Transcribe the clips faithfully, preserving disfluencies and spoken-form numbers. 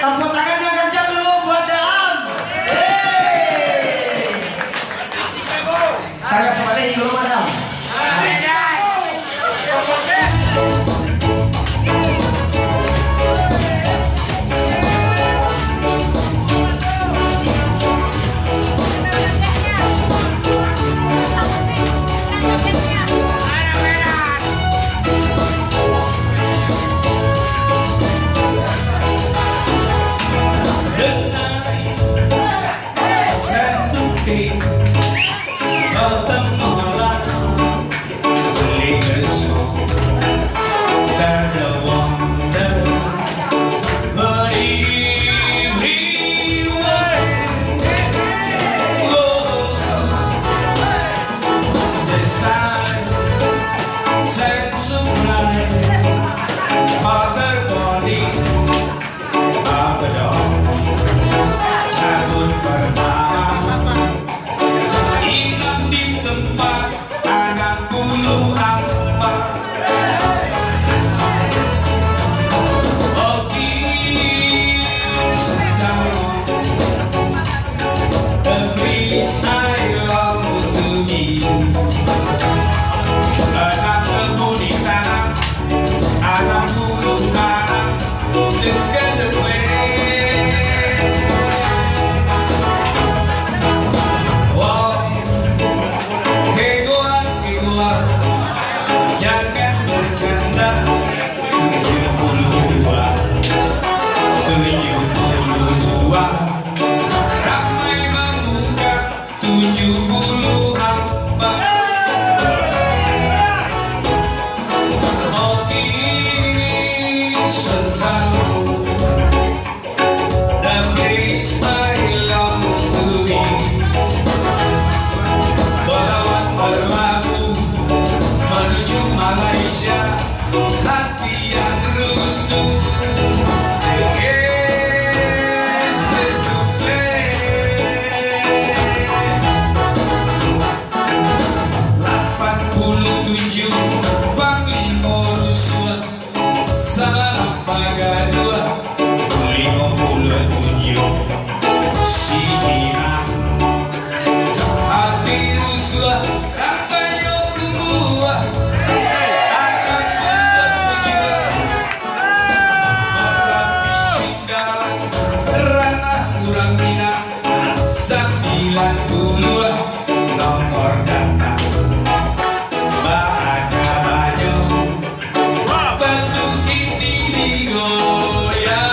Tapuak tangan yang kancang dulu buat Daam. Hei. Tangah sabalik dulu, Madam. Apa dong? Cabut pertama. Inap di tempat anam puluah ampat. Oke, sedang. The freestyle long to me. Anak tebu di tanah, anak bulu tanah, look at the play. Wow. Kegoan, kegoan, jangan bercanda. Tujuh puluh dua, tujuh puluh dua, ramai mangungkap tujuh puluh ampat. Oke, setahun. The place I long to be. Pesawat berlabuh menuju Malaysia, hati yang rusuh. Yes, to play. Lapan puluh tujuh Panglimo rusuh. Salah bagaduah, limo puluah tujuah. Si Inang, hati rusuah, rampai yo tumbuah. Akan pun bertujuah. Marapi Singgalang, ranah urang Minang. Sambilan puluah nomor datang. Baada banyo. Batu kini digoyang.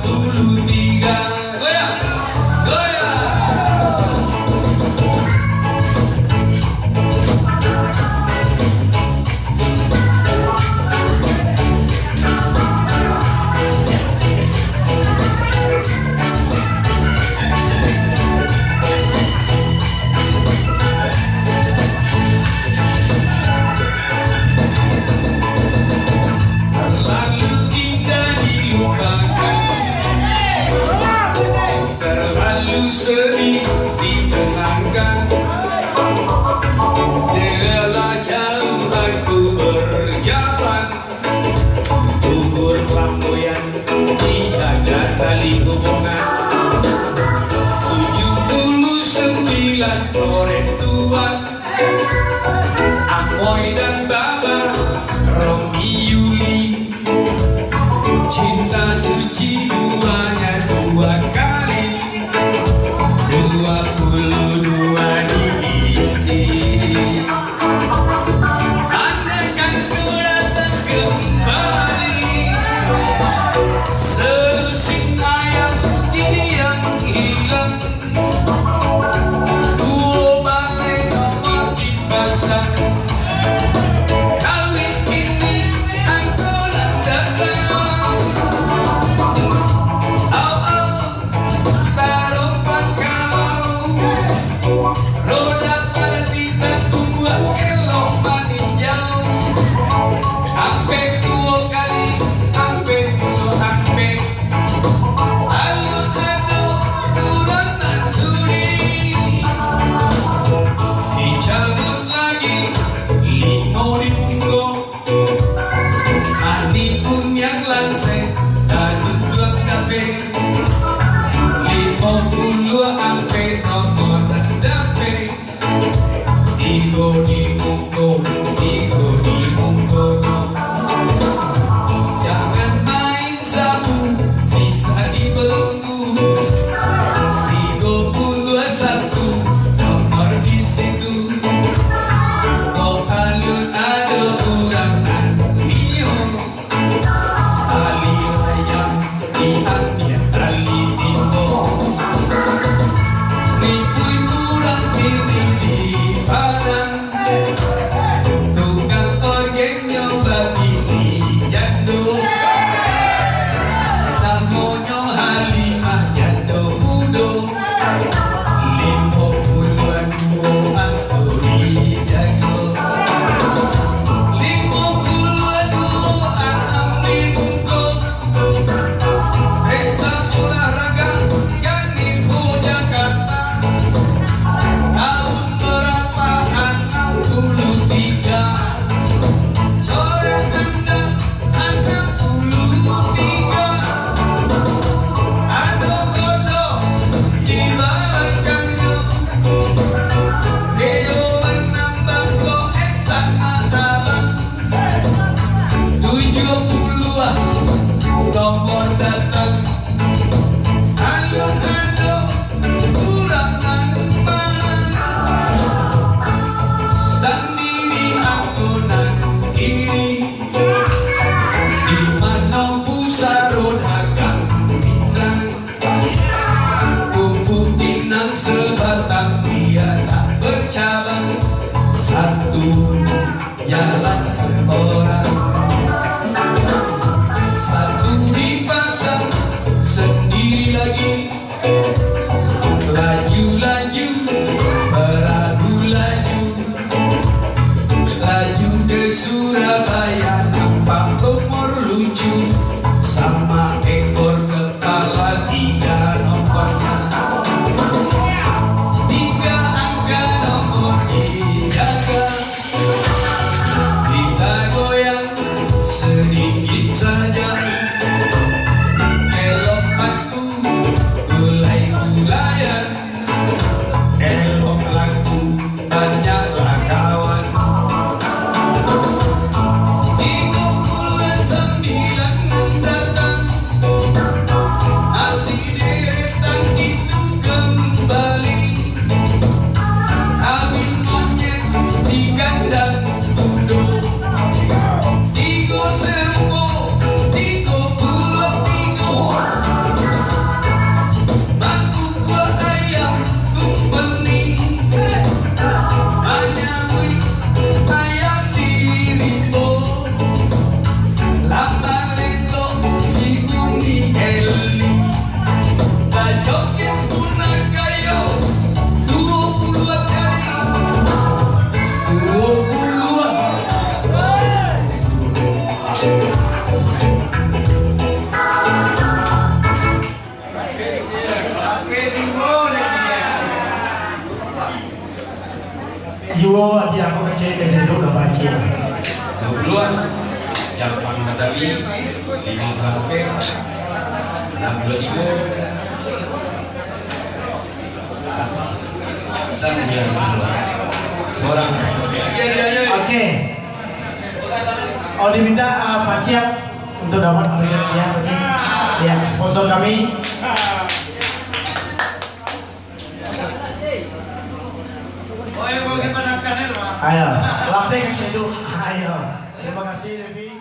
Dulu tiga. Goyang. Goyang. Terlalu indah dilupakan, terlalu sedih ditenangkan. Terlalu jauh aku berjalan, ukur flamboyan dijaga tali hubungan. Tujuh puluh sembilan coret Tuan, Amoy dan Baba, Romi Yuli. Cinta suci duanya dua kali, dua puluh dua diisi. Andaikan kau datang kembali, selusin ayam kini yang hilang. Duo balai nomor dipasang. Kawin kini angko nan datang. Au, au, tarompang kau. Roda pada titan tumbuah elok maninjau. Ampek duo kali, ampek duo, ampek. Alun ado urang nan sudi. Dicabuik lagi limo di muko. Mani kuniang lanseh, taruntuang dapek. Limo puluah ampek nomor nan dapek. Tigo di muko, tigo di mukonyo. Jangan main sapu, bisa dibelenggu. Tigo puluah satu nomor di situ. Kok alun ado urang nan nio. Tali layang diambiak tali timbo. Ribuik urang kini di Padang. Tukang orgennyo babini jando. Namonyo Dua puluh, Japang Batawi, lima puluh ampek, enam puluh tiga, sembilan puluh dua. Seorang. Oke. Oh, diminta, ah, Pak Ciap untuk dapat memberikan hadiah, Pak Ciap. Ya, sponsor kami. Ayo, lapeh ka Cik Edo. Ayo. Terima kasih, Devi.